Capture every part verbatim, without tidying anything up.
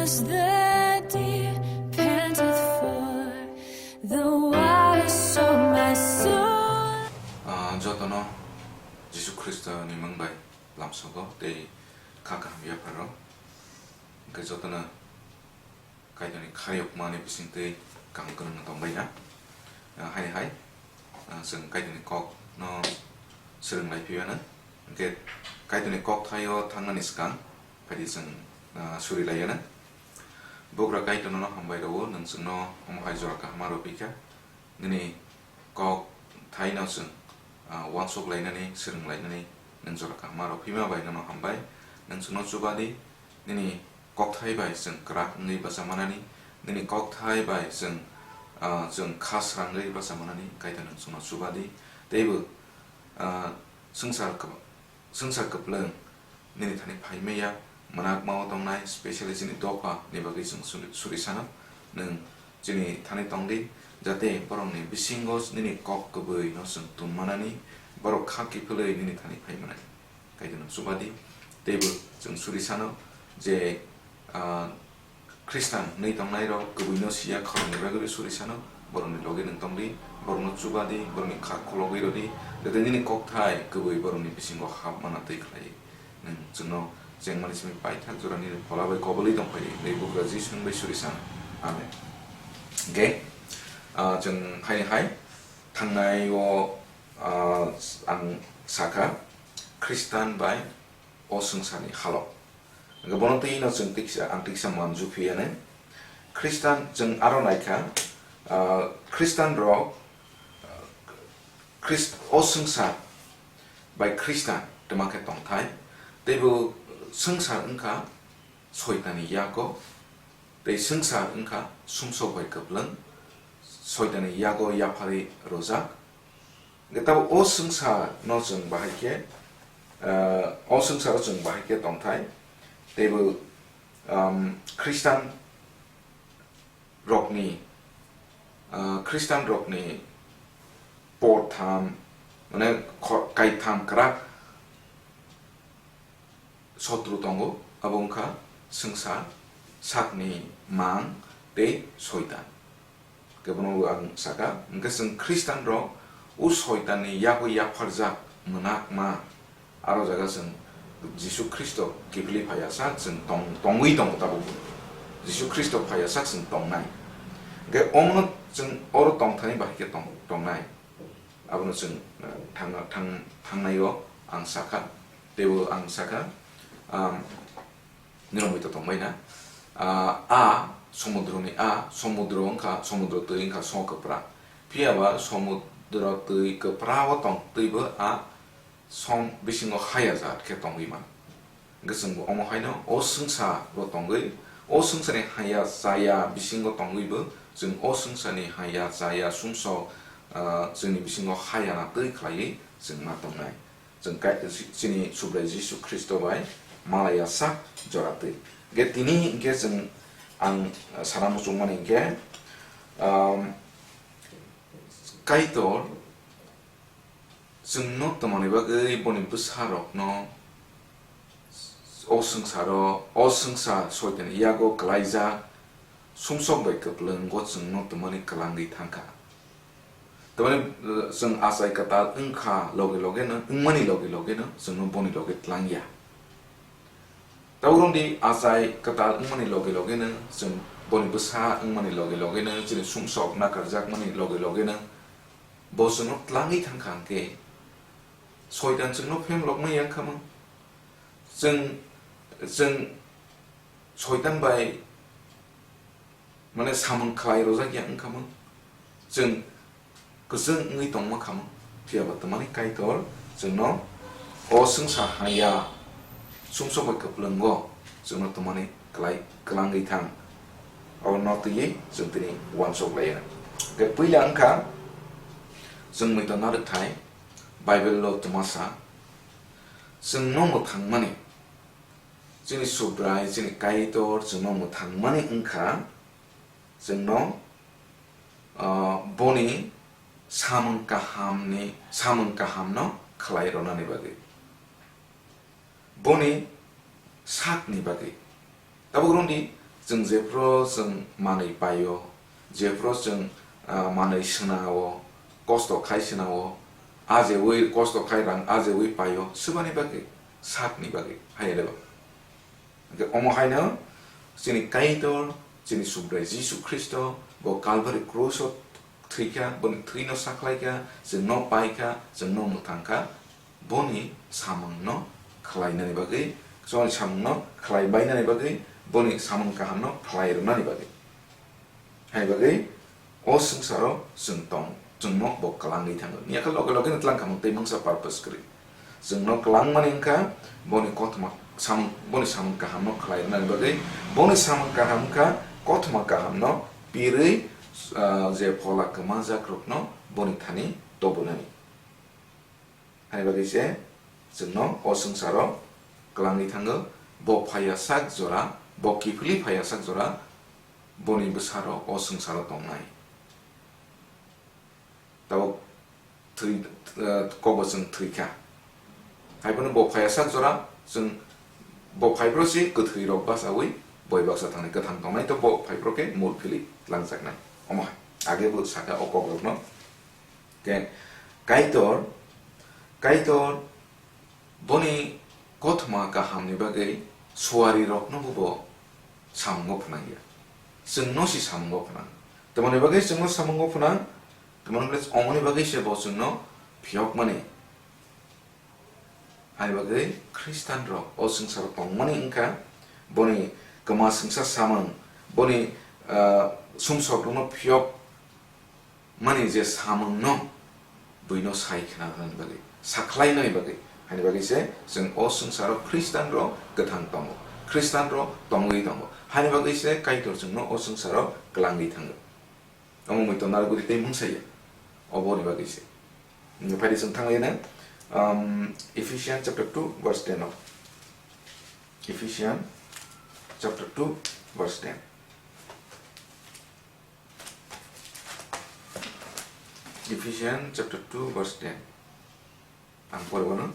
The deep panteth for the waters, so my soul. Ah, jotono Jisu Khristo ni mung bai lamsogo tei kha kaham yapharo. Hwnkhe jotono Kaitorni khaiyokmani bisingtwi kaham kwrwngno tongbaina. Ah, hai hai, ah, chwng Kaitorni kokno swrwng lai phiyano. Hwnkhe Kaitorni kokthaio thangnani swkang phaidi chwng, ah, suri laiyana. Bugra Kaitor nono hambai rwo, nwng chwngno omo hai jora kaham rw phikha. Nini kok thaino chwng, ah, uansuk lainani, swrwng lainani nwng jora kaham rw phima bai nono hambai. Nwng chwngno chuba di, nini kokthai bai chwng kwrak wngwi bacha manani, nini kokthai bai chwng, ah, chwng kha srangwi bacha manani, Kaitor nwng chwngno chuba di. Teibo, ah, swngchar kwb-, swngchar kwplwng nini thani phai maya, mwnakmao tongnai, specially chini dopha ni bagwi chwng suri, suri sano, nwng chini thani tong di, jate borokni bisingo nini kok kwbwi no chwng tong manani, borok kha kiphilwi nini thani phai manani. Kaitor nwng chuba di, teibo chwng suri sano je, ah, Khristan hwnwi tongnairok kwbwino siya khoroknwi bagwi suri sano, borokni loge nwng tong di, borokno chuba di, borokni kha khologwi rw di, jate nini kokthai kwbwi borokni bisingo hap mana twi khlai. Nwng chwngno chengmani simi paithak jorani phola bai koboli tong phai, tei bugra Jisu nwng bai suri sano. Amen. Hwnkhe, ah, chwng haini hai thangnai o, ah, ang sakha, Khristan bai o swngcharni halok. Hwnkhe bono twi no chwng tiksa, ang tiksa manju phiyani. Khristan chwng aro naikha, ah, Khristan rok, ah, Khrist-, o swngchar bai Khristan twma khe tongthai. Teibo swngchar wngkha Soitanni yago, tei swngchar wngkha sumsok bai kwplwng, Soitanni yago yapharwi rwjak. Hwnkhe tabuk o swngchar no chwng bahai khe, ah, o swngchar o chwng bahai khe tongthai, teibo, um, Khristan rokni, ah, Khristan rokni portham, mane kho-, kaitham kwrak sotru tongo, abo wngkha swngchar, sakni mang tei Soitan. Kebono ang saka, hwnkhe chwng Khristanrok o Soitanni yago yapharjak mwnakma, aro jaga chwng Jisu Khristo kiphilwi phaiya sak chwng tong-, tongwi tongo tabukbo. Jisu Khristo phaiya sak chwng tongnai. Hwnkhe omono chwng oro tongthani bahai khe tong-, tongnai. Abono chwng, eh, thang-, thang-, thangnai-o ang sakha, teibo ang sakha, um, nini muitu tongbai na. Ah, a somudroni a, somudro wngkha, somudro twi wngkha song kwpra. Phiya ba somudro twi kwpra-o tongtwibo a song bisingo haya jat khe tongwi mano. Hwnkhe chwngbo omo haino o swngcharo tongwi, o swngcharni haya chaya bisingo tongwibo chwng o swngcharni haya chaya sumsok, ah, chwngni bisingo hayana twi khlaiwi chwng ma tongnai. Chwng kai-, chini Subrai Jisu Khristo bai malaiya sak jora twi. Hwnkhe tini hwnkhe chwng ang sana muchungmani hwnkhe, um, Kaitor chwngno twmani bagwi boni bwsarokno o swngcharo, o swngchar Soitanni yago kwlaijak sumsok bai kwplwngo chwngno twmani kwlangwi thangkha. Tamani, eh, chwng achai kwtal wngkha loge loge no, wngmani loge loge no chwngno boni loge tlangya. Tabuk rwngdi achai kwtal wngmani loge loge no, chwng boni bwsa wngmani loge loge no, chini sumsok nakarjakmani loge loge no, bo chwngno tlangwi thangkha hwnkhe, Soitan chwngno phemloknai yang khamung. Chwng, chwng Soitan bai, mane, samung khlai rwjak ya wngkha mung. Chwng kwchwng wngwi tongma khamung. Phiya ba twmani Kaitor chwngno o swngchar haya sumsok bai kwplwngo chwngno twmani klai kwlangwi thang. Abo no twiwi chwng tini uansuk laio. Hwnkhe puila wngkha chwng muitu narwkthai Bible-o twmasa chwngno mwthangmani, chini Subrai, chini Kaitor chwngno mwthangmani wngkha, chwngno, ah, boni samung kahamni, samung kahamno khlai rwnani bagwi, boni sakni bagwi. Tabuk rwngdi, Chwng jephru chwng manwi paio, jephru chwng, ah, manwi swnao, kosto khai swnao, ajewi kosto khai rang ajewi paio, swbani bagwi, sakni bagwi, hai rw. Hwnkhe omo haino chini Kaitor, chini Subrai Jisu Khristo bo Calvary cross o thwikha, boni thwino sakhlaikha, chwngno paikha, chwngno mwthangkha, boni samungno khlainani bagwi, choni samungno khlai bainani bagwi, boni samung kahamno khlai rwnani bagwi. Hai bagwi o swngcharo chwng tong, chwngno bo kwlangwi thango. Niyakhe loge loge no twlang khamung tei mungsa purpose kwrwi. Chwngno kwlangmani wngkha boni kothoma samung, boni samung kahamno khlai rwnani bagwi, boni samung kaham wngkha kothoma kahamno pirwi, ah, je phola kwmajakrokno boni thani tobonani. Hai bagwi se chwngno o swngcharo kwlangwi thango, bo phaiya sak jora, bo kiphilwi phaiya sak jora, boni bwsarok o swngcharo tongnai. Tabuk thwi, eh, kobo chwng thwikha. Haiphano bo phaiya sak jora, chwng bo phaiphro se kwthwirok bachaui boi baksa thangnai, kwthang tongnai, to bo phaiphro khe mul philwi twlangjaknai. Omo hai, age bo sakha o kokrokno. Khe Kaitor, Kaitor boni kothoma kahamni bagwi suarirokno bo samungo phnangya. Chwngno se samungo phnang. Tamoni bagwi chwngno samungo phnang, tamoni bagwi omoni bagwi se bo chwngno phiyokmani. Hai bagwi Khristanrok o swngcharo tongmani wngkha, boni kwma swngsa samung, boni, ah, sumsokrokno phiyok mani je samungno buino sai khna rwnani bagwi, sakhlainani bagwi, haini bagwi se chwng o swngcharo Khristanrok kwthang tongo, Khristanrok tongwi tongo, haini bagwi se Kaitor chwngno o swngcharo kwlangwi thango. Omo muitu narwgwi tei mungsaya, oboni bagwi se. Phai di chwng thanglaina, um, Ephesians chapter two verse ten o. Ephesians chapter two verse ten. Ephesians chapter two verse ten. Ang pore bono.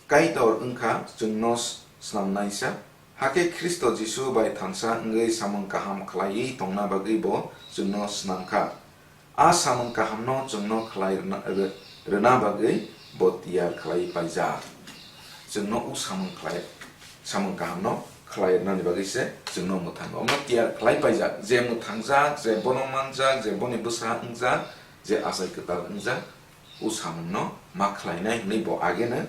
Kaitor wngkha chwngno s-, snamnaisa, hakhe Khristo Jisu bai thansa wngwi samung kaham khlaiwi tongna bagwi bo chwngno snamkha. A samung kahamno chwngno khlai rwna, rw-, rwna bagwi bo tiyar khlai paijak. Chwngno o samung khlai, samung kahamno khlai rwnani bagwi se chwngno mwthango. Omo tiyar khlai paijak, je mwthangjak, je bono manjak, je boni bwsa wngjak, je achai kwtal wngjak, o samungno ma khlainai hwnwi bo ageno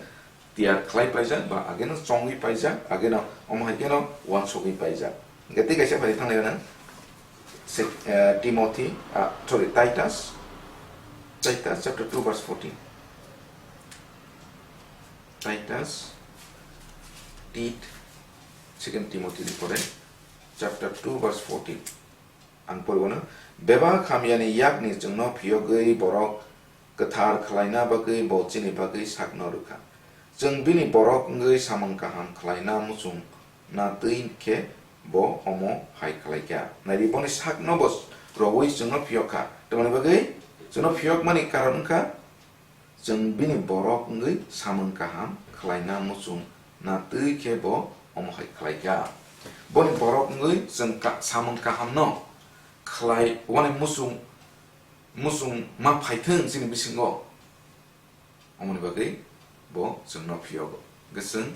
tiyar khlai paijak, ba ageno chongwi paijak, ageno omo hai kheno uansugwi paijak. Hwnkhe tei kaisa phai thanglaina, sec-, eh, Timothy, ah, sorry, Titus, Titus chapter two verse fourteen. Titus, Tit, Second Timothy ni pore, chapter two verse fourteen. Ang pore bono, bebak hamyani yakni chwngno phiyogwi borok kwthar khlaina bagwi bo chini bagwi sakno rwkha. Chwng bini borok wngwi samung kaham khlaina muchungna twi khe bo omo hai khlaikha. Naidi boni sakno bo rwui chwngno phiyok kha. Tamoni bagwi chwngno phiyokmani karon wngkha, chwng bini borok wngwi samung kaham khlaina muchungna twi khe bo omo hai khlaikha. Boni borok wngwi chwng ka-, samung kahamno khlai, wani muchung, muchung ma phaithwng chini bisingo. Omoni bagwi bo chwngno phiyogo. Hwnkhe chwng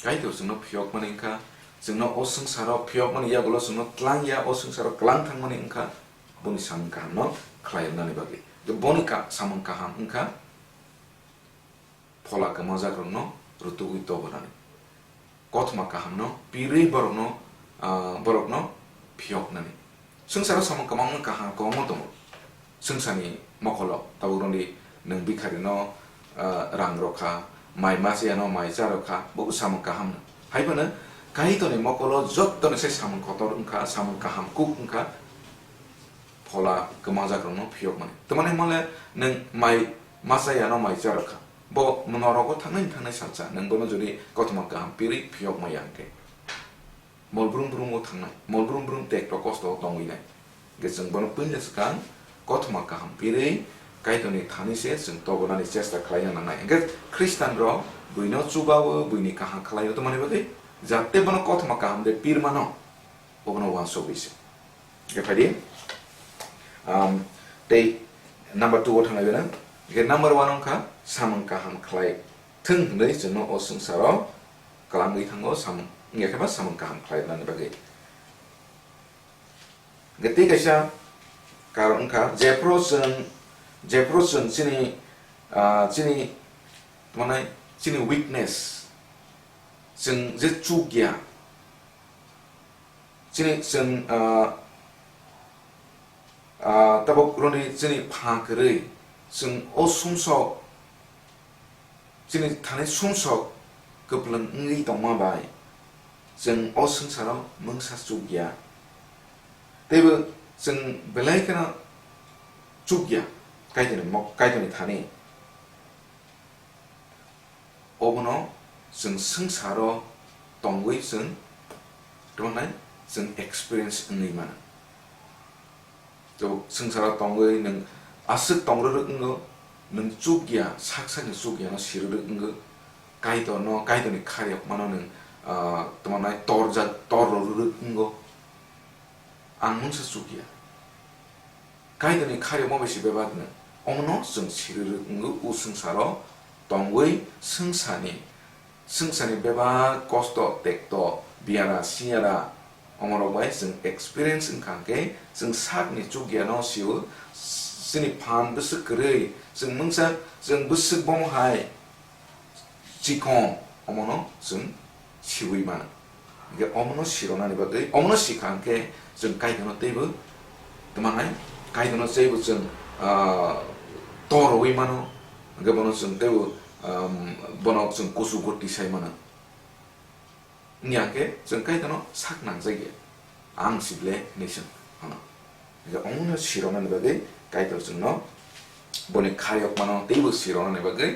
Kaitor chwngno phiyokmani wngkha, chwngno o swngcharo phiyokmani yagulo chwngno twlangya, o swngcharo kwlang thangmani wngkha, boni samung kahamno khlai rwnani bagwi. Hwnkhe boni ka-, samung kaham wngkha phola kwmajakrokno rutugwi tobonani. Kothoma kahamno pirwi borokno, ah, borokno phiyoknani. Swngcharo samung kwbangma kaham kwbangma tongo. Swngcharni mokolo tabuk rwngdi nwng bikharino, ah, rang rwkha, mai machayano mai cha rwkha, bo samung kahamno. Hai phano Kaitorni mokolo jottoni se samung kotor wngkha, samung kaham kuk wngkha, phola kwmajakrokno phiyokmani. Tamani hwnle nwng mai machayano mai cha rwkha. Bo norogo thangnai thangnai salsa, nwng bono jodi kothoma kaham pirwi phiyok maya hwnkhe. Mol brum brum o thangnai, mol brum brum tekto kosto o tongwi nai. Hwnkhe chwng bono puila swkang kothoma kaham pirwi Kaitorni thani se chwng tobonani chesta khlaina nangnai. Hwnkhe Khristanrok buino chubawo, buini kaham khlaio, tamoni bagwi Jate bono kothoma kaham de pirmano, obono uansugwi se. Khe phaidi, um, tei number two o thanglai beno. Khe number one wngkha samung kaham khlai thwng hwnwi chwngno o swngcharo kwlangwi thango, samung, wngya khe ba samung kaham khlai rwnani bagwi. Hwnkhe tei kaisa karon wngkha, jephru chwng, jephru chwng chini, ah, chini, tamo nai, chini weakness, chwng je chukya, chini chwng, ah, ah, tabuk roni chini pha kwrwi, chwng o sumsok, chini thani sumsok kwplwng wngwi tongma bai chwng o swngcharo mungsa chukya. Teibo chwng belai kheno chukya Kaitorni mok-, Kaitorni thani. Obono chwng swngcharo tongwi chwng, tamo nai, chwng experience wngwi mano. Tabuk swngcharo tongwi nwng aswk tongrwrwk wngo, nwng chukya, sak sakni chukyano sirwrwk wngo, Kaitorno, Kaitorni kharyokmano nwng, ah, tamo nai torjak, tor rwrwk wngo. Ang mungsa chukya. Kaitorni kharyokma bai se bebak nwng. Omono chwng sirwrwk wngo, o swngcharo tongwi swngcharni, swngcharni bebak kosto, tekto, biyara, siyara, omorok bai chwng experience wngkha hwnkhe, chwng sakni chukyano sio, chini phan bwswk kwrwi, chwng mungsa, chwng bwswk bomo hai chikon, omono chwng siwi mano. Hwnkhe omono sironani bagwi, omono sikha hwnkhe chwng Kaitorno teibo, tamo nai, Kaitorno teibo chwng, ah, torowi mano, hwnkhe bono chwng teibo, um, bono chwng kuchugo tisai mano. Wngya khe chwng Kaitorno sak nangjakya. Ang sible hinwi chwng hano. Hwnkhe omono sironani bagwi Kaitor chwngno boni kharyokmano teibo sironani bagwi,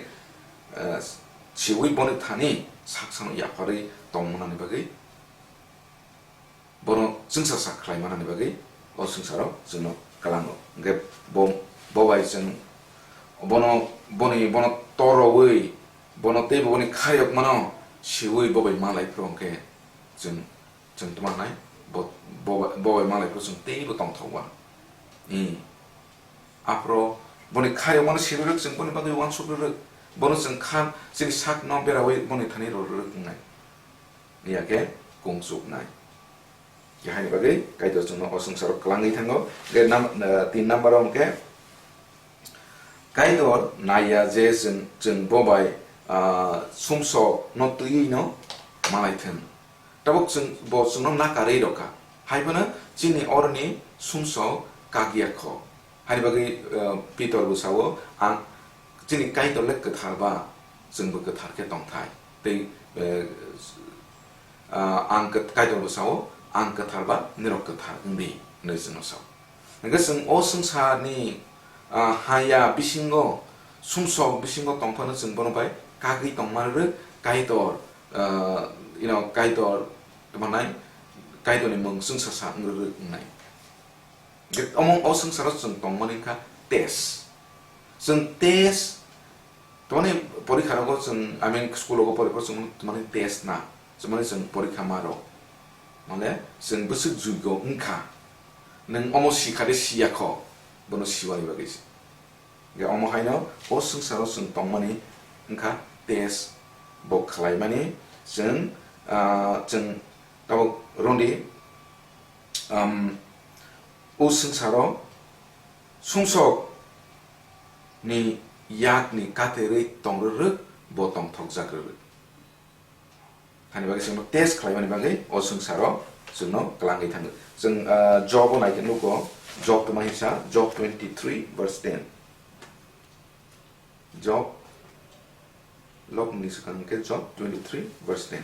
eh, siwi boni thani saksano yapharwi tongmanani bagwi, bono chwngsa sak khlai manani bagwi o swngcharo chwngno kwlango. Hwnkhe bo, bo bai chwng bono, boni, bono torowi, bono teibo boni kharyokmano siwi bo bai malai phuru hwnkhe chwng, chwng tamo nai, bo, bo, bo bai malai phuru chwng teibo tongthok uanw. I, aphuru boni kharyokmano sirwrwk chwng boni bagwi uansuk rwrwk, bono chwng kha, chini sakno berawi boni thani rw rwrwk wngnai. Iya khe kung chuknai. Khe haini bagwi Kaitor chwngno o swngcharo kwlangwi thango. Hwnkhe nam-, ah, tin number o hwnkhe Kaitor naiya je chwng, chwng bo bai, ah, sumsok no twiwi no malai thwng. Tabuk chwng, bo chwngno nakarwi rwkha. Hai phano chini oroni sumsok kagya kho. Haini bagwi, ah, Pitor bo sao, ang, chini Kaitor le kwthar ba, chwngbo kwthar khe tongthai. Tei, eh, ah, ang kwth-, Kaitor bo sao, ang kwthar ba, nirok kwthar wngdi, hwnwi chwngno sao. Hwnkhe chwng o swngcharni, ah, haya bisingo, sumsok bisingo tongphano chwng bono bai kagwi tongma rwrwk, Kaitor, ah, you know, Kaitor tamo nai, Kaitorni mung chwngsa sa wng rwrwk wngnai. Hwnkhe omo o swngcharo chwng tongmani wngkha test. Chwng test, tamani porikha rogo chwng, I mean, school rogo porikha chwng tamani test na, chwng mani chwng porikha ma rw. Mane chwng bwswk joigo wngkha, nwng omo sikha de siya kho, bono siwani bagwi se. Hwnkhe omo haino o swngcharo chwng tongmani wngkha test bo khlaimani chwng, ah, chwng tabuk rwndi, um, o swngcharo sumsok ni yakni katerwi tong rwrwk bo tongthokjak rwrwk. Hani bagwi chwngno test khlaimani bagwi o swngcharo chwngno kwlangwi thango. Chwng, ah, Job o naikhe nugo, Job tongma hisa, Job twenty-three verse ten. Job, lok ni swkang khe Job twenty-three verse ten.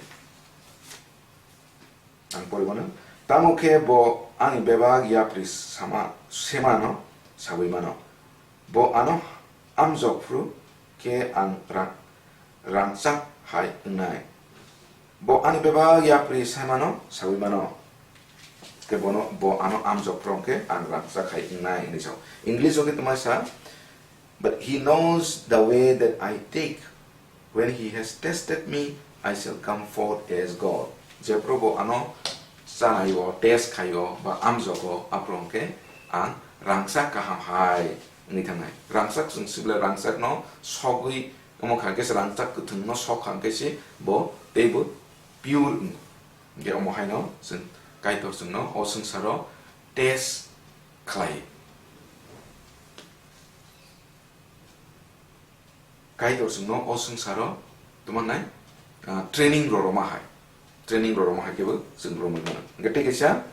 Ang pori mano. Tamo khe bo ani bebak yapri sama, semano sawi mano. Bo ano amjok phuru khe ang ra-, rangchak hai wngnai. Bo ani bebak yapri saimano sawi mano. Khe bono, bo ano amjok phuru khe ang rangchak hai wngnai hwnwi sao. English o khe tongma sa, "But he knows the way that I take. When he has tested me, I shall come forth as gold." Jephru bo ano chanai o, test khai o, ba amjok o, aphuru hwnkhe ang rangchak kaham hai wngwi thangnai. Rangchak chwng sibla rangchak no sogwi omo kha khe se rangchak kwthwng no sok kha hwnkhe se bo teibo pure wngo. Hwnkhe omo haino chwng Kaitor chwngno o swngcharo test khlai. Kaitor chwngno o swngcharo tongmannai, ah, training rw rwma hai. Training rw rwma hai khe bo chwng romwi mano. Hwnkhe tei kaisa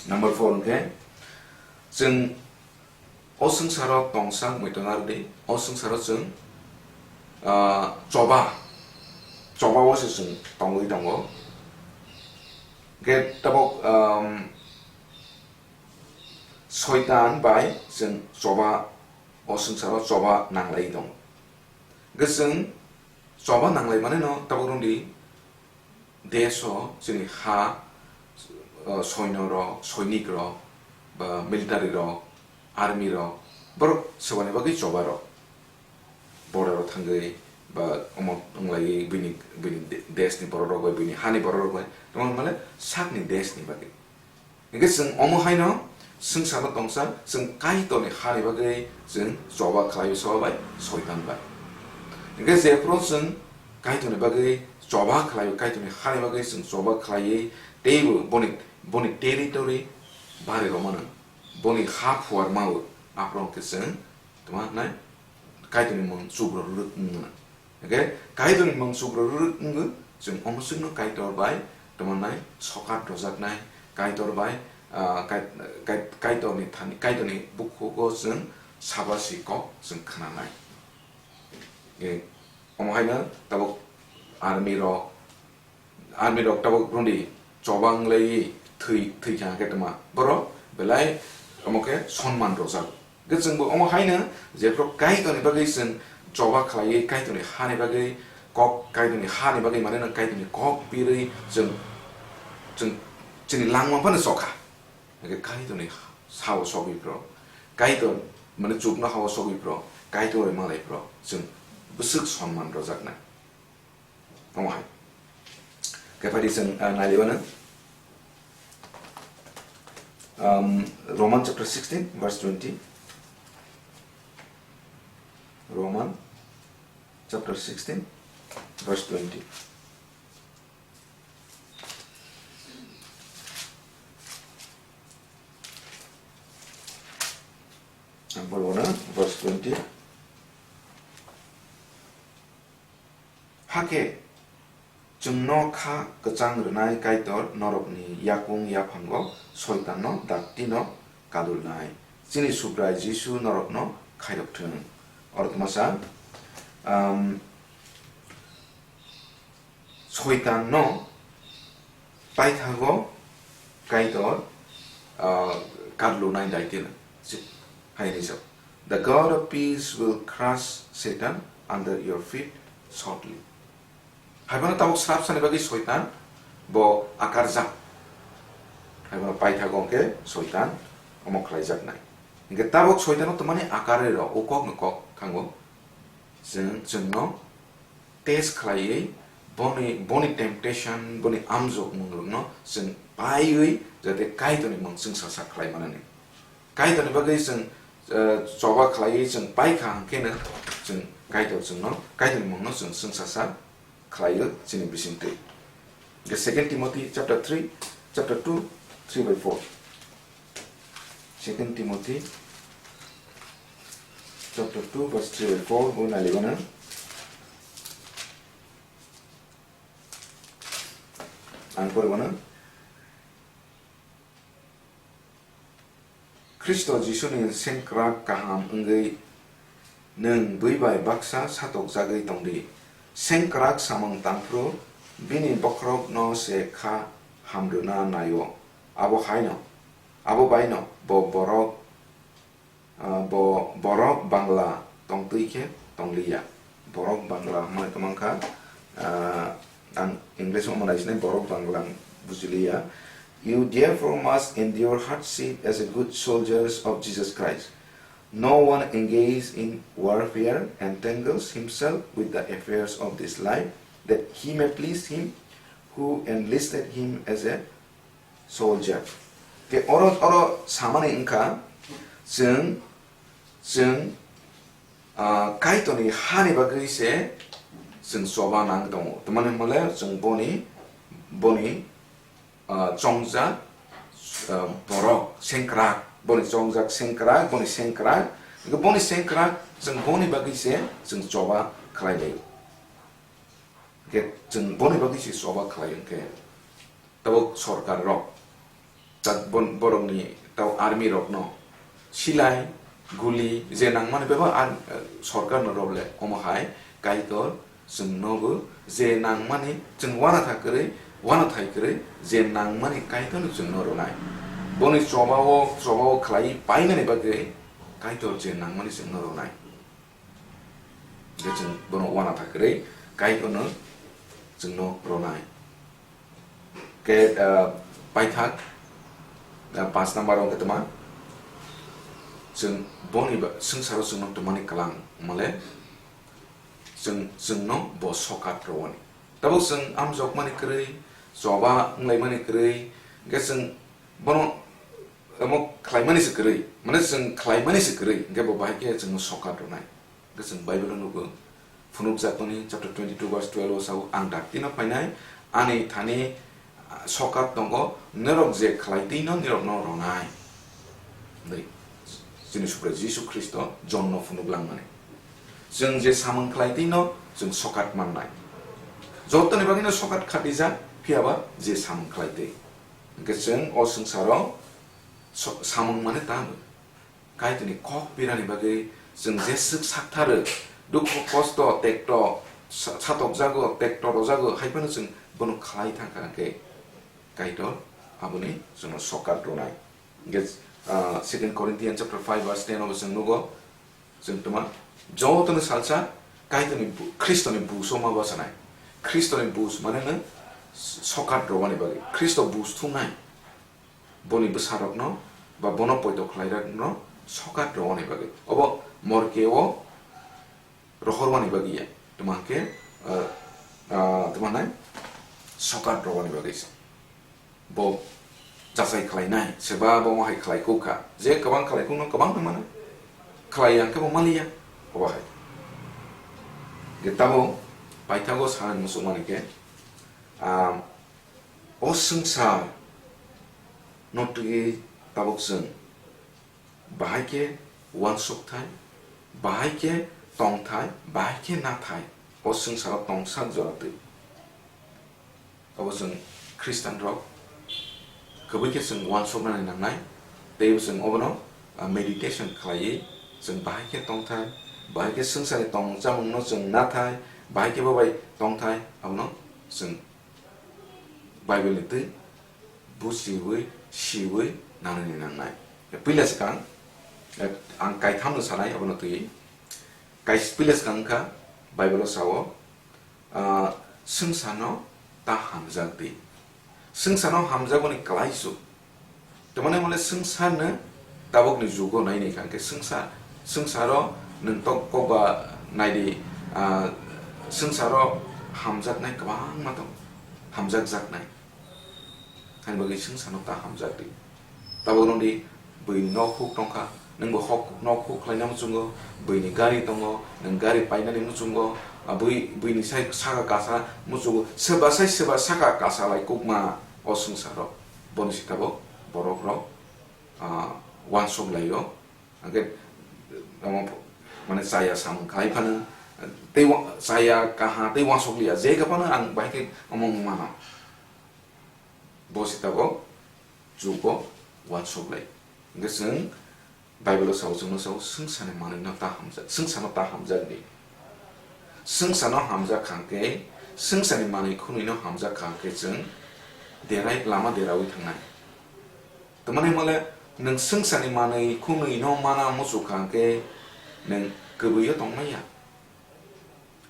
number four hwnkhe chwng o swngcharo tongsa wngwi tongna rwdi, o swngcharo chwng, ah, choba, choba o se chwng tongwi tongo. Hwnkhe tabok, um, Soitan bai chwng choba, o swngcharo choba nanglai tongo. Hwnkhe chwng choba nanglai mani no tabok rwngdi, desh o chini ha, o soino rok, soinik rok, ba military rok, army rok, borok swbani bagwi choba rok. Border o thangwi ba omo wnglaiwi bini, bini de-, desh ni borok rok bai, bini hani borok rok bai, tamo male sakni desh ni bagwi. Hingke chwng omo haino swngcharo tongsa, chwng Kaitorni hani bagwi chwng choba khlaio, soba bai, soitan bai. Hingke jephru chwng Kaitorni bagwi choba khlaio, Kaitorni hani bagwi chwng choba khlaiwi teibo boni, boni territory bari romano, boni ha phuar mao, aphuru hwnkhe chwng tongma nai Kaitorni mung chukro rwrwk wngmano. Hingke Kaitorni mung chukro rwrwk wngwi chwng omo chwngno Kaitor bai tongma nai sokat rojaknai, Kaitor bai, ah, Kai-, Kai-, Kaitorni thani, Kaitorni bukhugo chwng sabasi kok chwng khnanai. E, omo haino tabuk army rok, army rok tabuk rwngdi choba wnglaiwi thwi, thwi kha khe tongma. Borok belai omo khe sonman rwjago. Hwnkhe chwngbo omo haino jephru Kaitorni bagwi chwng choba khlaiwi, Kaitorni hani bagwi kok, Kaitorni hani bagwi mane no Kaitorni kok birwi chwng, chwng chini langma phano chokha. Hwnkhe Kaitorni sao sogwi phro, Kaitor mane chukno hao sogwi phro, Kaitor bai malai phro chwng bwswk sonman rwjaknai. Omo hai. Khe phai di chwng, ah, nai liwano. Um, Roman chapter sixteen, verse twenty. Roman chapter sixteen, verse twenty. Ang poro no, verse twenty. Hakhe chwngno kha kwchang rwnai Kaitor norokni yakung yaphango Soitanno daktino kadulnai. Chini Subrai Jisu norokno khairok thung. Oro tongmasa, um, Soitanno paithago Kaitor, ah, kadlunai daitino. Si-, hai rijak. "The God of peace will crush Satan under your feet shortly." Hai bono tabuk srap sani bagwi Soitan bo akarjak. Hai bono paithago hwnkhe Soitan omo khlaijaknai. Hwnkhe tabuk Soitano twmani akarwi rw, o kokno kok thango. Chwng, chwngno test khlaiwi boni, boni temptation, boni amjokmungrokno chwng paiwi jate Kaitorni mung chwngsa sak khlai manani. Kaitorni bagwi chwng, eh, choba khlaiwi chwng paikha hwnkhe no chwng Kaitor chwngno, Kaitorni mungno chwng chwngsa sak khlaio chini bisingtwi. The Second Timothy chapter three, chapter two, three by four. Second Timothy chapter two, verse three by four, bo naligo na. Ang poribo na. Khristo Jisuni sengkrak kaham wngwi nwng bui bai baksa satokjagwi tongdi. Sengkrak samung tangphru bini bokhorokno se kha hamrwna nai-o. Abo haino, abo baino bo borok, ah, bo borok bangla tongtwi khe tongliya. Borok bangla hwnmani kwmang kha, ah, ang English-o omo naisinai, borok bangla ang bujiliya. "You therefore must endure hardship as a good soldiers of Jesus Christ. No one engaged in warfare entangles himself with the affairs of this life, that he may please him who enlisted him as a soldier. Ke oro, oro samani wngkha, chwng, chwng, ah, Kaitorni hani bagwi se chwng choba nang tongo. Tamani hwnle chwng boni, boni, ah, chongjak, ah, borok, sengkrak, boni chongjak sengkrak, boni sengkrak, hwnkhe boni sengkrak chwng boni bagwi se chwng choba khlai lai. Hwnkhe chwng boni bagwi se choba khlai hwnkhe tabuk sorkar rok, tak bon-, borokni tabuk army rokno silai, guli je nangmani bebak ar-, sorkarno rw le, omo hai Kaitor chwngnobo je nangmani chwng uanathai kwrwi, uanathai kwrwi je nangmani Kaitorno chwngno rwnai. Boni choba o, choba o khlai painani bagwi Kaitor je nangmani chwngno rwnai. Hwnkhe chwng bono uanathai kwrwi Kaitorno chwngno rwnai. Khe, ah, paithak, ah, panch number o hwnkhe tongma, chwng boni ba-, swngcharo chwngno tongmani kwlang hwnmale chwng, chwngno bo sokat rwani. Tabuk chwng amjokmani kwrwi, choba wnglaimani kwrwi, hwnkhe chwng bono omo khlaimani se kwrwi, mane chwng khlaimani se kwrwi, hwnkhe bo bahai khe chwngno sokat rwnai. Hwnkhe chwng Bible-o nugo, phunukjakmani chapter twenty-two verse twelve o sao, "Ang daktino phainai, ani thani, ah, sokat tongo, norok je khlai twino norokno rwnai." Hwnwi chini Subrai Jisu Khristo Jonno phunuk langmani. Chwng je samung khlai twino chwng sokat mannai. Jotoni bagwino sokat khatijak, phiyaba je samung khlai twi. Hwnkhe chwng o swngcharo so-, samung mane tamo. Kaitorni kok pirani bagwi chwng jeswk saktharo, dukhu kosto, tekto, sa-, satokjago, tekto rojago, hai phano chwng bono khlai thangkha hwnkhe Kaitor aboni chwngno sokat rwnai. Hwnkhe, ah, Second Corinthians chapter five verse ten o bo chwng nugo, chwng tongma, jotono salsa Kaitorni bu-, Khristoni buso ma bachanai. Khristoni bus mane no sokat rwani bagwi, Khristo bus thumnai. Boni bwsarokno ba bono poito khlairokno sokat rwani bagwi. Obo morke o rohormani bagwi ya. Tamo hwnkhe, ah, ah, tamo hwnai sokat rwani bagwi se. Bo jachai khlainai, seba bo hai khlai kuk kha. Je kwbang khlai kukno kwbang no mano. Khlai ya hwnkhe bo maliya. Obo hai. Hwnkhe tamo paithago sanani muchungmani khe, ah, o swngchar no twi tabuk chwng bahai khe uansuk thai, bahai khe tong thai, bahai khe na thai, o swngcharo tong sak jora twi. Obo chwng Christian rok kwbwi khe chwng uansuknani nangnai, tei chwng obono, ah, meditation khlaiwi chwng bahai khe tong thai, bahai khe swngcharni tong chamungno chwng na thai, bahai khe bo bai tong thai, abono chwng Bible ni twi buchiwi, siwi nanani nangnai. Puila swkang, eh, ang kaithamno sanai abono twi. Kais-, puila swkang wngkha, Bible o sao, ah, swngcharno ta hamjak di. Swngcharno hamjakmani kwlaisu. Tamani hwnle swngcharno tabukni jugo naini kha hwnkhe swngchar, swngcharo nwng tok kok ba naidi, ah, swngcharo hamjaknai kwbangma tongo, hamjakjaknai. Haini bagwi swngcharno ta hamjak di. Tabuk nokni buini nok huk tongkha, nwngbo hok, nok huk khlaina muchungo, buini gari tongo, nwng gari painani muchungo, ah, bui, buini sai saka kasa muchungo, soba sai soba saka kasa lai kukma o swngcharo. Boni sitabo borok rok, ah, uansuk laio. Hwnkhe, omo, mane, chaya samung khai phano, tei wa-, chaya kaha tei uansuk liya, je khe phano ang bahai khe omo wng mano. Bo se tabuk jugo uansuk lai. Hwnkhe chwng Bible o sao, chwngno sao, swngcharni manwino ta hamjak, swngcharno ta hamjak di. Swngcharno hamjak kha hwnkhe, swngcharni manwi khwnwino hamjak kha hwnkhe chwng derai, lama deraui thangnai. Tamani hwnmale nwng swngcharni manwi khwnwino mana muchuk kha hwnkhe nwng kwbwio tongmaya.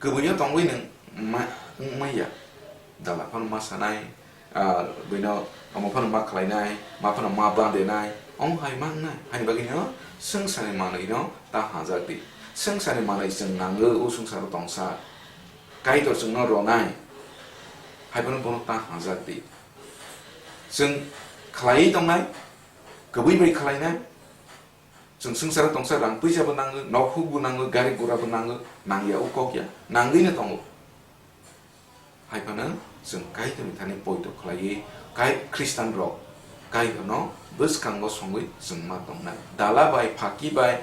Kwbwino tongwi nwng ma-, wngmaya. Dala phano ma sanai, ah, buino omo phano ma khlainai, ma phano ma bandenai, omo hai ma wngnai. Haini bagwino swngcharni manwino ta hamjak di. Swngcharni manwi chwng nango, o swngcharo tongsa. Kaitor chwngno ronai. Haiphano bono ta hamjak di. Chwng khlaiwi tongnai, kwbwi bai khlainai, chwng swngcharo tongsa rang puisa bo nango, nok huk bo nango, gari gura bo nango, nangya o kok ya, nangwino tongo. Haiphano chwng Kaitorni thani poito khlaiwi, Kai-, Khristanrok Kaitorno bwskango songwi chwng ma tongnai. Dala bai, phaki bai,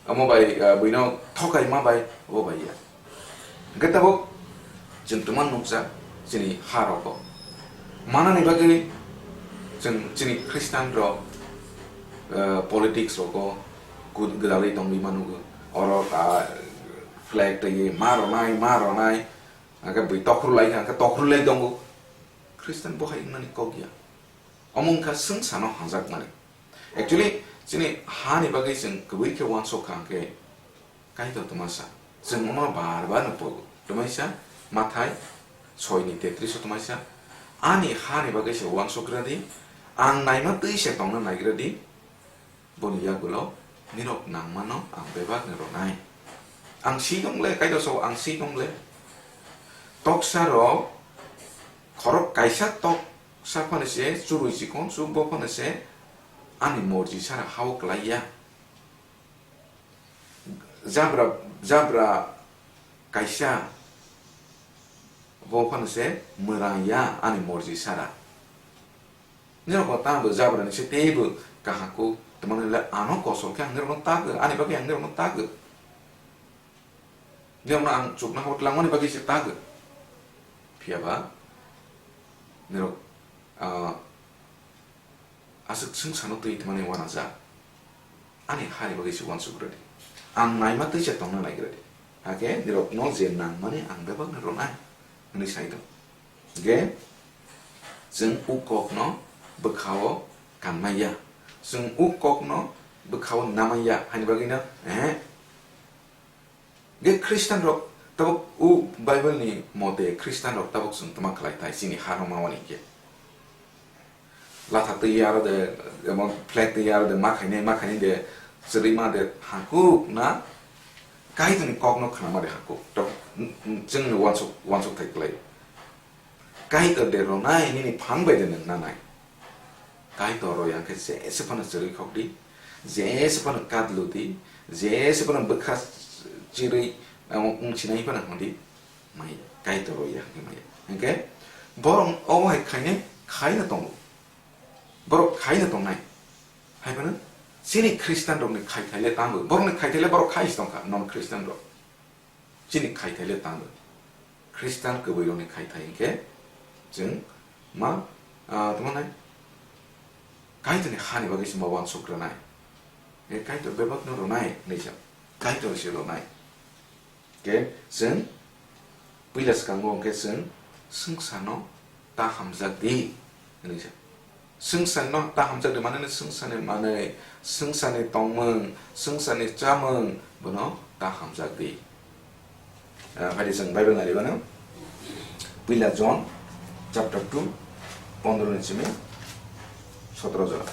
omo bai, ah, buino thokaima bai, obo bai ya. Hwnkhe tabuk chwng twma nukjak chini ha rogo. Manani bagwi chwng chini Khristanrok, ah, politics rogo gud-, gwdalwi tongwi mano. Oro, ah, flag twi ma ronai, ma ronai, hwnkhe bui tokhorlai, hwnkhe tokhorlai tongo. Khristan bo hai wngnani kok ya. Omo wngkha swngchano hamjakmani. Actually, chini hani bagwi chwng kwbwi khe uansuk kha hwnkhe Kaitor twmasa. Chwng omo bar bar no pogo. Twmaisa Mathai soi ni tetris o twmaisa. Ani hani bagwi se uansuk gra di, ang naima twi se tongna naigra di. Boni yagulo nirok nangmano ang bebak ni ronai. Ang si tong le, Kaitor sao ang si tong le. Toksa rok khorok kaisa toksa phano se churui chikon chuk bo phano se ani morji sara hao klai ya. Jabra, jabra kaisa bo phano se mwrang ya ani morji sara. Nirok bo tamo jabrani se teibo kaham kuk, tamo le ano kosol khe ang nirokno tago, ani bagwi ang nirokno tago. Nirokno ang chukna hor tlangmani bagwi se tago. Phiya ba nirok, ah, aswk swngchano twi tongmani uanajak. Ani hani bagwi se uansuk rwdi. Ang naima twi se tongna naigradi. Hakhe nirokno je nangmani ang bebakno rwnai, hwnwi sai tong. Hwnkhe chwng o kokno bwkhao kanmaya. Chwng o kokno bwkhao namaya. Hani bagwino, eh, Ge Khristanrok tabuk o Bible ni mote Khristanrok tabuk chwng tma khlai thai chini ha rok ma wani khe. Latha twi aro de, emon flag twi aro de ma khainai, ma khainai de chwrwi ma de hakuk na Kaitorni kokno khnama de hakuk. Tok, chwngno uansuk, uansuk thai klai. Kaitor de rwnai nini phang bai de nwng nanai. Kaitor roi ang khe jese phano chwrwi khok di, jese phano kadlu di, jese phano bwkha chirwi ang wng sinai phano hwn di. Mai Kaitor roi ang khe mai. Hwnkhe borok obo hai khainai khaina tongo. Borok khaina tongnai. Hai phano chini Khristanrokni khaithai le tamo. Borokni khaithai le borok khai se tongkha, non Khristanrok. Chini khaithai le tamo. Khristan kwbwi rokni khaithai hwnkhe chwng ma, ah, tamo nai? Kaitorni hani bagwi se ma uansuk rwnai. E Kaitor bebakno rwnai hwnwi sa. Kaitor se rwnai. Khe chwng puila swkango hwnkhe chwng swngcharno ta hamjak di hwnwi sa. Swngcharno ta hamjak di, mane swngcharni manwi, swngcharni tongmung, swngcharni chamung, bono ta hamjak di. Ah, phai di chwng Bible nai rwmano. Puila John chapter two, pondro ni simi sotro jora.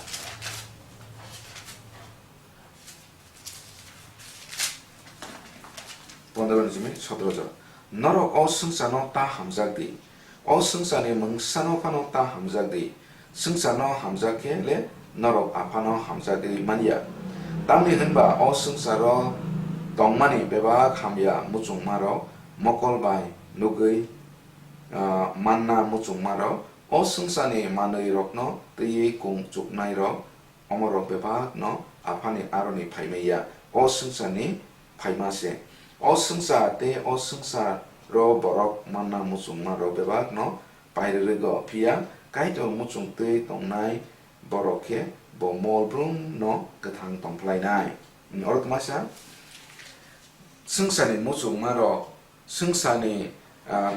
Pondro ni simi sotro jora. Norok o swngcharno ta hamjak di. O swngcharni mungsano phano ta hamjak di. Swngcharno hamjak khe le norok Aphano hamjagwi man ya. Tamni hwn ba o swngcharo tongmani bebak hamya muchungmarok mokol bai nugwi, ah, manna muchungmarok, o swngcharni manwirokno twiwi kung chuknairok, omorok bebakno Aphani aroni phaimai ya, o swngcharni phaima se. O swngchar tei o swngcharo borok manna muchungmarok bebakno pairwrwgo, phiya Kaitor muchungtwi tongnai borok khe bo mol brumno kwthang tong phlainai. Oro twmasa swngcharni muchungmarok, swngcharni, ah,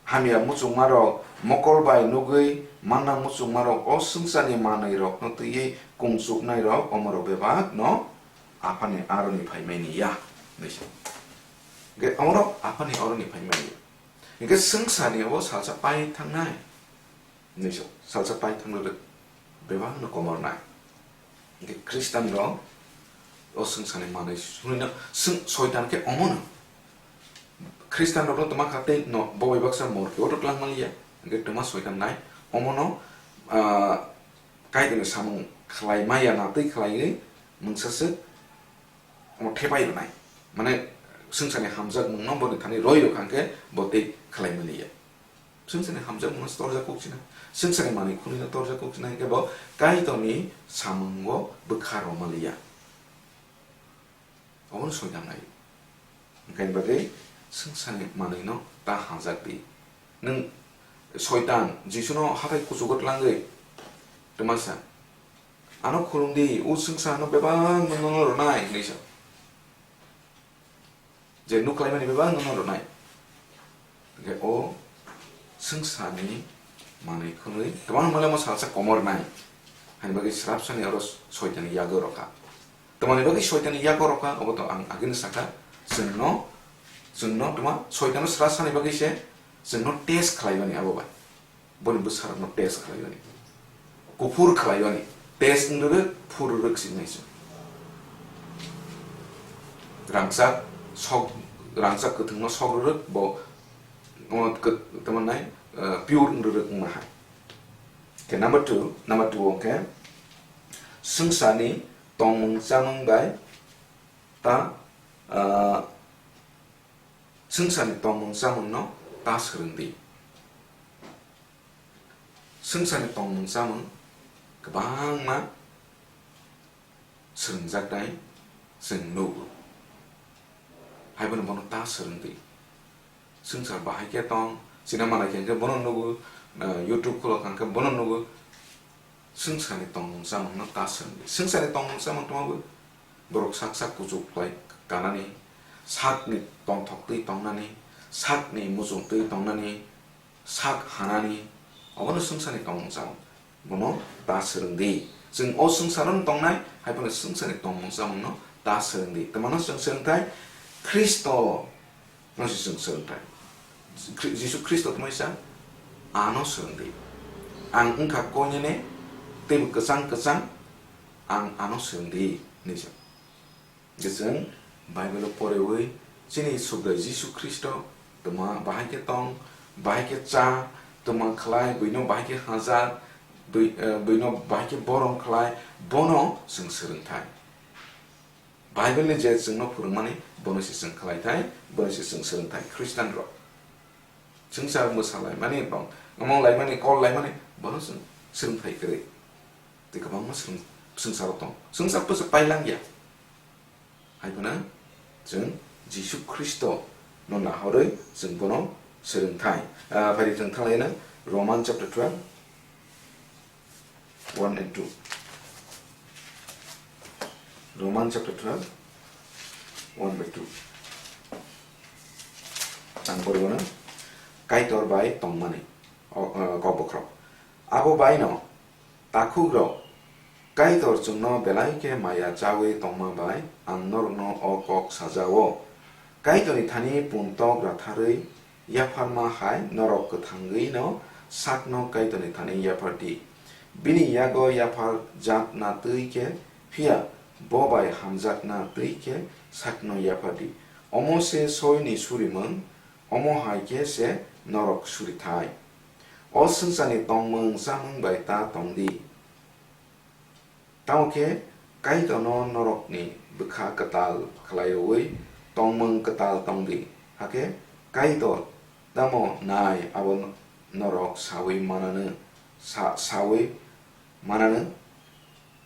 hamya muchungmarok, mokol bai nugwi manna muchungmarok, o swngcharni manwirokno twiwi kung chuknairok, omorok bebakno Aphani aroni phaimani ya, hwnwi sa. Hwnkhe omorok Aphani aroni phaimani ya. Hwnkhe swngcharni abo salsa pai thangnai, hwnwi sa, salsa pai thangna rwk, bebakno komornai. Hwnkhe Khristanrok o swngcharni manwi hwnwi no, swng-, Soitan khe omono. Khristian rokno twma kha tei no bo bai baksa morke o twlang maliya, hwnkhe twma soitan nai omono, ah, Kaitorni samung khlai maya na twi khlaiwi mungsa swk omo thepai rwnai. Mane swngcharni hamjakmungno boni thani roi rwkha hwnkhe bo tei khlai maliya. Swngcharni hamjakmungno torjak kuk sinai, swngcharni manwi khunino torjak kuk sinai hwnkhe bo Kaitorni samungo bwkha rw maliya. Obono soitan nai. Hwnkhe bagwi swngcharni manwino ta hamjak di. Nwng soitan Jisuno hathai kuchugo tlangwi twmasa, "Ano khulum di, o swngcharno bebak nono rwnai," hinwi sa. Je nuk khlaimani bebak nono rwnai. Hwnkhe o swngcharni manwi khwnwi kwbangma lama salsa komor nai. Hani bagwi srapsani oro soitanni yago rokha. Tamani bagwi soitanni yago rokha, obo to ang agini sakha, chwngno, chwngno tuma soitanno srapsani bagwi se chwngno test khlaimani abo bai. Boni bwsarokno test khlaimani. Kuphur khlaimani. Test wng rwrwk, phur rwrwk si nai se. Rangchak sok, rangchak kwthwngno sok rwrwk, bo, o, kw-, tamo nai, eh, pure wng rwrwk wngma hai. Khe number two, number two o khe swngcharni tongmung chamung bai ta, eh, swngcharni tongmung chamungno ta swrwng di. Swngcharni tongmung chamung kwbangma swrwngjak nai chwng nugo. Haibono bono ta swrwng di. Swngchar bahai khe tong, sinama nai khe bono nugo, eh, YouTube khulok kha khe bono nugo. Swngcharni tongmung chamungno ta swrwng di. Swngcharni tongmung chamung tongma bo borok sak sak kuchuk khlai kanani, sakni tongthok twi tongnani, sakni muchung twi tongnani, sak hanani, obono swngcharni tongmung chamung. Bono ta swrwng di. Chwng o swngcharo tongnai, hai phano swngcharni tongmung chamungno ta swrwng di. Twmano chwng swrwngthai Khristo no se chwng swrwngthai. Khri-, Jisu Khristo tongmai sa, ano swrwng di. Ang wngkha koinene, teibo kwchang kwchang, ang ano swrwng di, hinwi sa. Hwnkhe chwng Bible-o porewi chini Subrai Jisu Khristo twma bahai khe tong, bahai khe cha, twma khlai, buino bahai khe hajar, bui-, eh, buino bahai khe borom khlai, bono chwng swrwngthai. Bible-ni je chwngno phwrwngmani, bono se chwng khlaithai, bono se chwng swrwngthai, Khristianrok. Swngchar mwsalaimani bong, omong laimani, kol laimani, bono chwng swrwngthai kwrwi. Tei kwbangma swrwng-, swngcharo tong. Swngchar bwswk pailangya. Hai phano chwng Jisu Khristo no nahorwi chwng bono swrwngthai. Ah, phai di chwng thanglaina Roman chapter twelve, one and two. Roman chapter twelve, one by two. Ang borokno Kaitor bai tongmani, o, o, kok bokhorok. Abo baino, takhukrok, Kaitor chwngno belai khe maya chawi tongma bai ang norokno o kok sajao. Kaitorni thani puntok ratharwi yapharma hai norok kwthangwino sakno Kaitorni thani yaphar di. Bini yago yaphar jatna twi khe, phiya bo bai hamjakna twi khe sakno yaphar di. Omo se soini surimung, omo hai khe se norok surithai. O swngcharni tongmung chamung bai ta tong di. Tamo khe Kaitorno norokni bwkha kwtal khlai rwui tongmung kwtal tong di, hakhe Kaitor tamo nai abo norok saui mananw, sa-, saui mananw,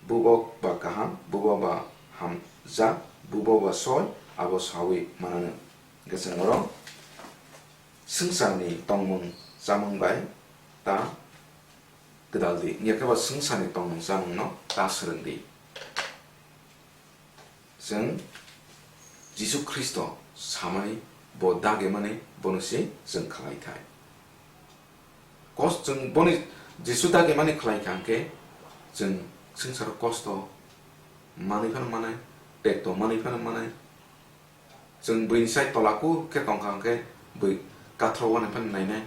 bubo ba kaham, bubo ba hamjak, bubo ba soi, abo saui mananw. Hwnkhe chwng oro swngcharni tongmung chamung bai ta kwtal di, wngya khe ba swngcharni tongmung chamungno ta swrwng di. Chwng Jisu Khristo samani, bo dagimani, bono se chwng khlai thai. Kos-, chwng boni Jisu dagimani khlai kha hwnkhe chwng swngcharo kosto manwi phano manai, tekto manwi phano manai, Chwng buini sai tola kuk khe tong kha hwnkhe bui kathro uanai phano nainai.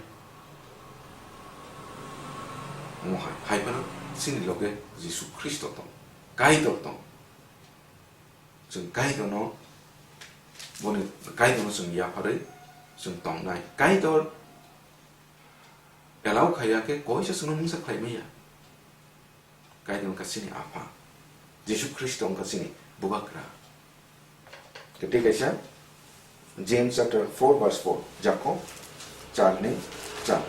Omo hai, hai phano chini loge Jisu Khristo tong, Kaitor tong. Chwng Kaitorno, boni Kaitorno chwng yapharwi Chwng tongnai. Kaitor allow khaiya khe koisa chwngno mungsa khlai manya. Kaitor wngkha chini Apha. Jisu Khristo wngkha chini Bubagra. Tei kaisa James chapter four verse four, Jakob char ni char.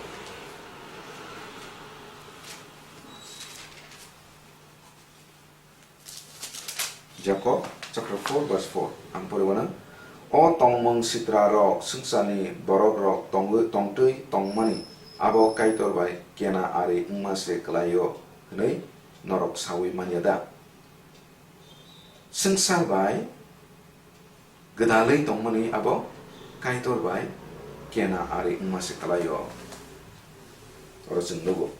Jakob chapter four verse four, ang pori mano, "O tongmung sitra rok swngcharni borok rok tongwi tongtwi tongmani abo Kaitor bai kena ari wngma se kwlaio hwnwi norok sawi manya da?" Swngchar bai gwdalwi tongmani abo Kaitor bai kena ari wngma se kwlaio. Oro chwng nugo.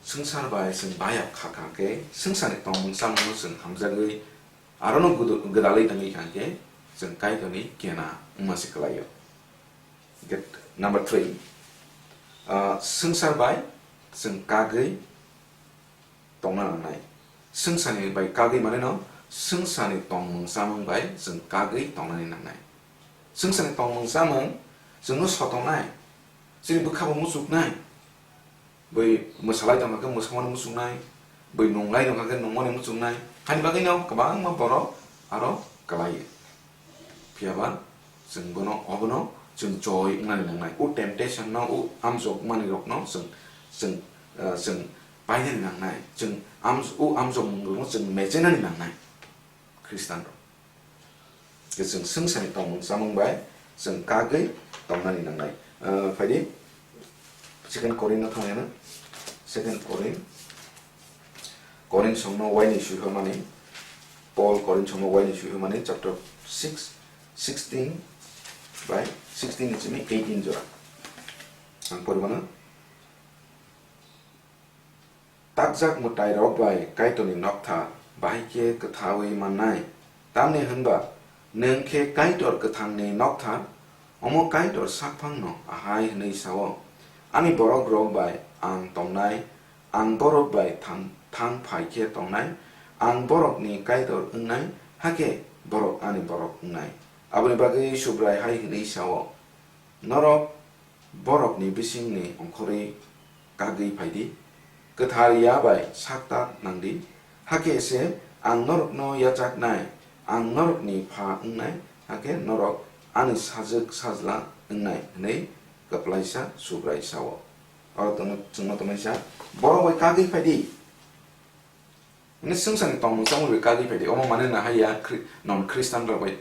Swngchar bai chwng bayap kha kha khe, swngcharni tongmung chamungno chwng hamjagwi, arono gudu-, gwdalwi tongwi kha khe, chwng Kaitorni kena wngma se kwlaio. Get number three, ah, swngchar bai chwng kagwi tongna nangnai. Swngcharni bai kagwi maneno, swngcharni tongmung chamung bai chwng kagwi tongnani nangnai. Swngcharni tongmung chamung chwngno sotongnai, chini bwkhabo muchuknai. Bui mwsalai tongkha khe mwsamani muchungnai, bui nunglai tongkha khe nungmani muchungnai, hani bagwino kwbangma borok aro kwlaio. Phiyaba chwng bono, obono chwng joy wngnani nangnai, o temptation no, o amjokmani rokno chwng, chwng, ah, chwng painani nangnai, chwng am-, o amjokmung rokno chwng mechainani nangnai. Khristian rok. Khe chwng swngcharni tongmung chamung bai chwng kagwi tongnani nangnai. Ah, phaidi Second Corinth no thangna. Second Corinth, Corinth songno waini suihormani, Paul Corinth songno waini suihormani chapter six, sixteen bai sixteen ni simi eighteen jora. Ang pori mano. Takjak mwtairok bai Kaitorni nokthar bahai khe kwthaui mannai, tamni hwn ba nwng khe Kaitor kwthangni nokthar. Omo Kaitor sakphangno ahai hwnwi sa-o, "Ani borokrok bai ang tongnai, ang borok bai thang, thang phai khe tongnai, ang borokni Kaitor wngnai, hakhe borok ani borok wngnai." Aboni bagwi Subrai hai hwnwi sa-o, "Norok borokni bisingni ongkhorwi kagwi phai di, kwthar ya bai sak ta nang di, hakhe se ang norokno yachaknai, ang norokni pha wngnai, hakhe norok ani sajwk sajla wngnai," hwnwi kwplaisa Subrai sa-o. Oro tongma, chwngma tongmani sa, "Borok bai kagwi phai di." Hwnwi swngcharni tongmung chamung bai kagwi phai di. Omo mane na hai ya Khri-, non Khristan rok bai,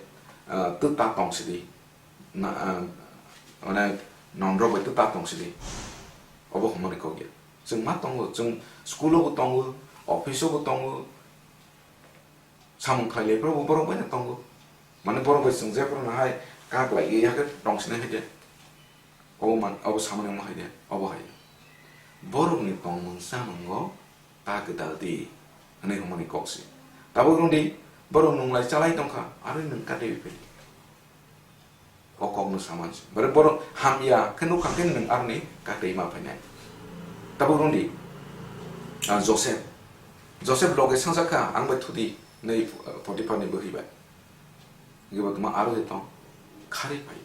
ah, twta tong sidi. Na, ah, mane non rok bai twta tong sidi. Obo hwnmani kok ya. Chwng ma tongo, chwng school o bo tongo, office o bo tongo, samung khlai lai phuru bo borok bai no tongo. Mane borok bai chwng je phuru no hai kak lai ya khe tong sini hai de. Obo man, obo samani omo hai de, obo hai. Borokni tongmung chamungo ta gwdal di, hwnwi hwnmani kok se. Tabuk rwng di, borok nunglai chalai tongkha, aroni nwng katewi phai di. O kokno saman se. Bare borok hamya khe nukha khe nwng aroni katewi ma phainai. Tabuk rwng di, ah, Joseph. Joseph loge sangjakha, "Ang bai thudi," hwnwi Potipharni bwrwi bai. Hwnkhe bo tongma aro de tong, kharwi phai.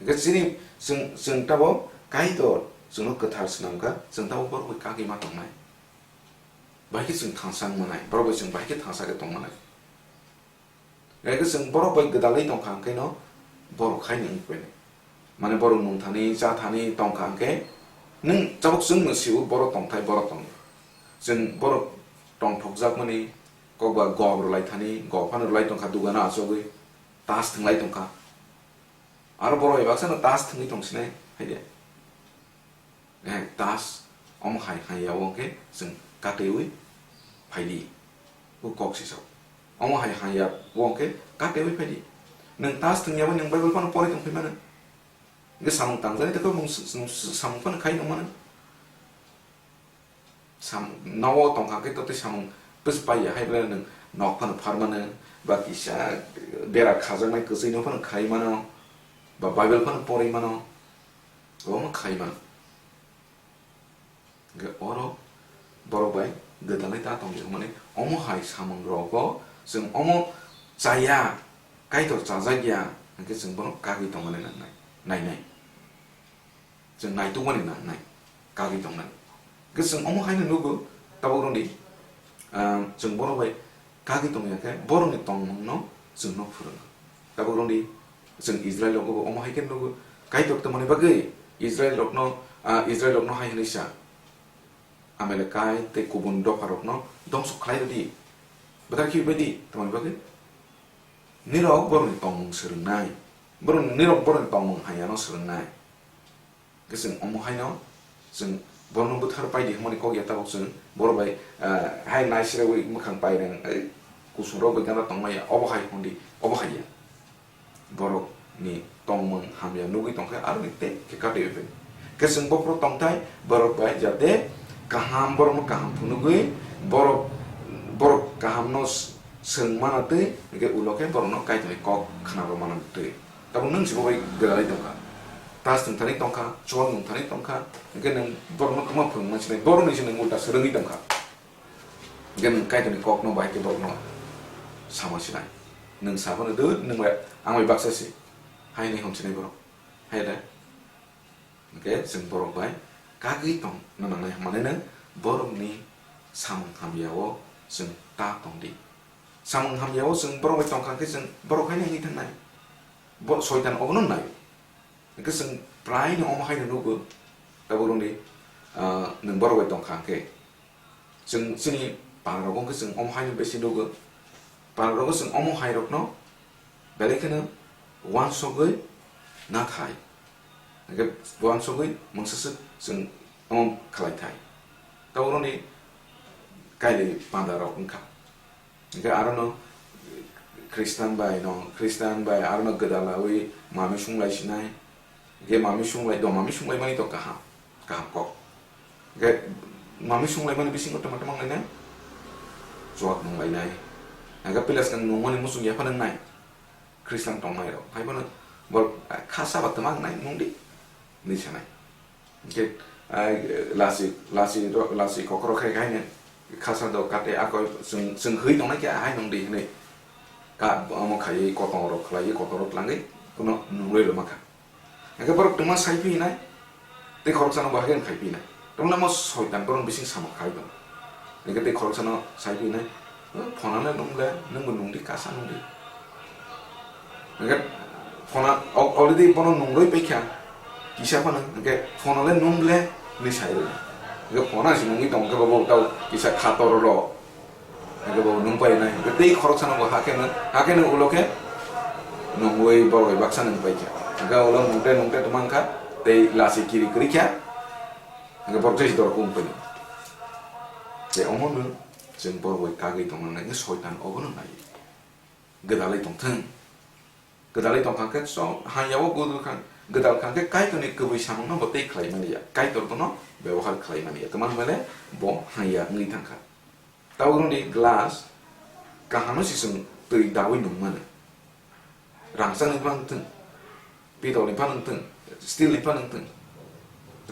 Hwnkhe chini chwng, chwng tabo Kaitor chwngno kwthar swnamkha, chwng tabo borok bai kagwi ma tongnai. Bahai khe chwng thangsa wng manai, borok bai chwng bahai khe thangsa khe tong manai. Hwnkhe chwng borok bai gwdalwi tongkha, hwnkhe no borok hai ni wngwi painai. Mane borok nung thani, cha thani tongkha, hwnkhe nwng tabuk chwng no sio borok tongthai, borok tong. Chwng borok tongthokjakmani, kokba gom rwlai thani, gom phano rwlai tongkha, dugano achugwi, tas thwnglai tongkha. Aro borok bai baksa no tas thwngwi tong sinai, hai de. Eh, tas, omo hai, hai ya, o hwnkhe chwng katewi phai di. O kok sisao. Omo hai, hai ya, o hwnkhe katewi phai di. Nwng tas thwngya bai nwng Bible phano pori tong phai mano. Hwnkhe samung tangjani tei khe nwng s-, s-, s-, samung phano khai tong mano. Sam-, nogo tongkha khe totwi samung bwswk pai ya, hai belai nwng nok phano phar mano, ba kisa bera khajaknai kwchwino phano khai mano, ba Bible phano porwi mano, omo khai mano. Hwnkhe oro borok bai gwdalwi ta tongdi hwnmani omo hai samung rogo chwng omo chaya, Kaitor chajakya, Hwnkhe chwng bono kagwi tongmani nangnai, nainai. Chwng naitukmani nangnai, kagwi tongnani. Hwnkhe chwng omo haino nugo, tabuk rwdi, ah, chwng borok bai kagwi tongya khe borokni tongmungno chwngno phwrwngo. Tabuk rwdi, chwng Israil rogo bo omo hai khe nugo, Kaitor tongmani bagwi Israil rokno, ah, Israil rokno hai hwnwi sa, Amalekai tei kubun dopharokno dongso khlai rwdi, bwthar khibibaidi, tongmani bagwi nirok borokni tongmung swrwngnai, borok, nirok borokni tongmung hamyano swrwngnai. Hwnkhe chwng omo haino chwng borokno bwthar paidi hwnmani kok ya, tabuk chwng borok bai, ah, hai naisirwi mwkhang paireng, ei, kusungrok bai gana tongmaya, obo hai hwndi, obo hai ya. Borokni tongmung hamya nugwi tongkhe aroni tei khe kati bai. Khe chwng bophuru tongthai borok bai, jate kaham, borokno kaham phunugwi borok, borok kahamno s-, swrwng mana twi, hwnkhe ulo khe borokno Kaitorni kok khna rw mana twi. Tabuk nwng se bo bai gwdalwi tongkha, tas nwng thani tongkha, chuwak nwng thani tongkha, hwnkhe nwng borokno kwma phwrwngna sinai, borokni se nwng ulta swrwngwi tongkha. Hwnkhe nwng Kaitorni kokno bahai khe borokno sama sinai. Nwng sa phano, "Dud, nwng bai, ang bai baksa se," hai hwnwi hwn sinai borok. Hai da? Hwnkhe chwng borok bai kagwi tongna nangnai, hwnmani nwng borokni samung hamya-o chwng ta tong di. Samung hamya-o chwng borok bai tongkha khe chwng borok haino wngwi thangnai. Bo-, Soitan obono nai. Hwnkhe chwng praino omo haino nugo, tabuk rwdi, ah, nwng borok bai tongkha hwnkhe. Chwng chini panarogo hwnkhe chwng omo haino besi nugo. Panarogo chwng omo hairokno belai kheno uansugwi nathai. Hwnkhe uansugwi mungsaswk chwng omo khlaithai. Tabuk rwni kailwi pandarok wngkha. Hwnkhe arono Khristan bai no, Khristan bai arono gwdalawi mami sunglai sinai. Hwnkhe mami sunglai do, mami sunglaimani to kaham, kaham kok. Hwnkhe mami sunglaimani bisingo tama tama wnglainai, chuwak nunglainai. Hwnkhe pilas kang nungmani muchung yaphano wngnai, Khristan tongnairok. Haiphano bo kha saba twma wngnai, nungdi, hinwi sanai. Hwnkhe, ah, lasi, lasi ro-, lasi kokrok khai khai no khasa do kate akoi chwng, chwng hwi tongnai khe ahai nung di hinwi. Ka, omo khaiwi kotong rok khlaiwi kotong rok tlangwi kuno nungwi rwma kha. Hwnkhe borok twma sai phi nai, tei khoroksa no bo hakhe khai phi nai. Tongna mo soitan borok bising samung khai tong. Hwnkhe tei khoroksa no sai phi nai, "O, phone le nung le, nung bo nung di, kasa nung di." Hwnkhe phone al-, already bono nungroi paikha, kisa phano, hwnkhe phone le nung le hinwi sai rwdi. Hwnkhe phone se nungwi tong khe bo tao kisa kha tor rw. Hwnkhe bo nung pai nai, hwnkhe tei khoroksa no bo hakhe no, hakhe no ulo khe nungwi borok bai baksa nung paikha. Hwnkhe ulo nungte nungte twmang kha, tei lasi kiri kwrwi kha, hwnkhe borok tei dorok wng paino. Tei omo no chwng borok bai kagwi tongna nai, hwnkhe soitan obono nai. Gwdalwi tongthwng. Gwdalwi tongkha khe chwng hamya o gwdal kha, gwdal kha khe Kaitorni kwbwi samungno bo tei khlai maliya. Kaitor bono bebohar khlai maliya. Twmani hwnba le bo hamya wngwi thangkha. Tabuk rwdi glass kaham no se chwng twi dawi nung mano. Rangchak ni phano wngthwng, pitol ni phano wngthwng, steel ni phano wngthwng,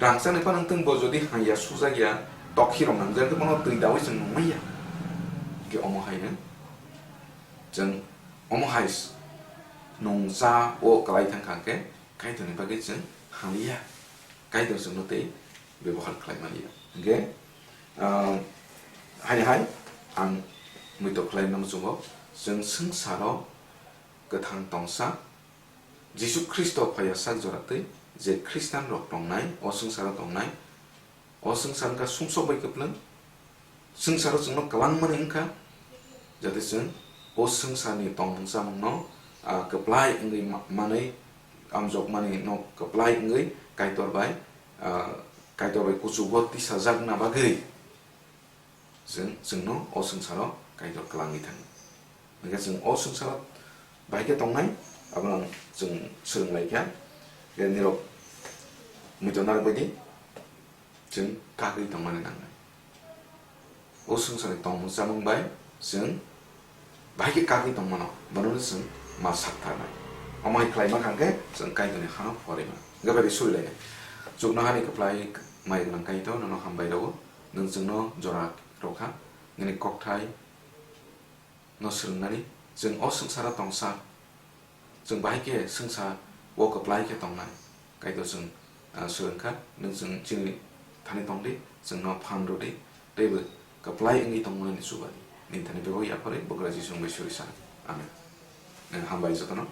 rangchak ni phano wngthwng, bo jodi hamya sujak ya, tok hirok nangjak khe bono twi dawi chwng nung manya. Hwnkhe omo hai no chwng omo hai s-, nung cha o kwlai thang kha khe Kaitor ni bagwi chwng hamya, Kaitor chwng no tei bebohar khlai manya. Hwnkhe, ah, haini hai ang muitok khlai nang chungo, chwng swngcharo kwthang tongsa, Jisu Khristo phaiya sak jora twi je Khristian rok tongnai, o swngcharo tongnai, o swngchar wngkha sumsok bai kwplwng, swngcharo chwngno kwlangmani wngkha, jate chwng o swngcharni tongmung chamungno, ah, kwplai wngwi ma-, manwi, amjokmani no kwplai wngwi Kaitor bai, ah, Kaitor bai kuchugo tisajakna bagwi. Chwng, chwngno o swngcharo Kaitor kwlangwi thangwi. Hwnkhe chwng o swngcharo bahai khe tongnai, abono chwng swrwng lai kha. Hwnkhe nirok muitok narwk bai di, chwng kagwi tongmani nangnai. O swngcharni tongmung chamung bai chwng bahai khe kagwi tongmano, bonono chwng ma saktharnai. Omo hai khlaima kha hwnkhe chwng Kaitorni hano phoraima. Hwnkhe bai di surilainai. Chuknohani kwplai mai gwnang Kaitor, nono hambai rwo. Nwng chwngno jora rw kha, nini kokthai no swrwngnani. Chwng o swngcharo tongsa, Chwng bahai khe swngsa o kwplai khe tongnai. Kaitor chwng, ah, swrwng kha, nwng chwng chini thani tong di, chwngno phan rw di, teibo kwplai wngwi tongmani chuba di. Nini thani bebak yapharwi Bugra Jisu wngwi suri sa. Amen. Eh, hambai jotono.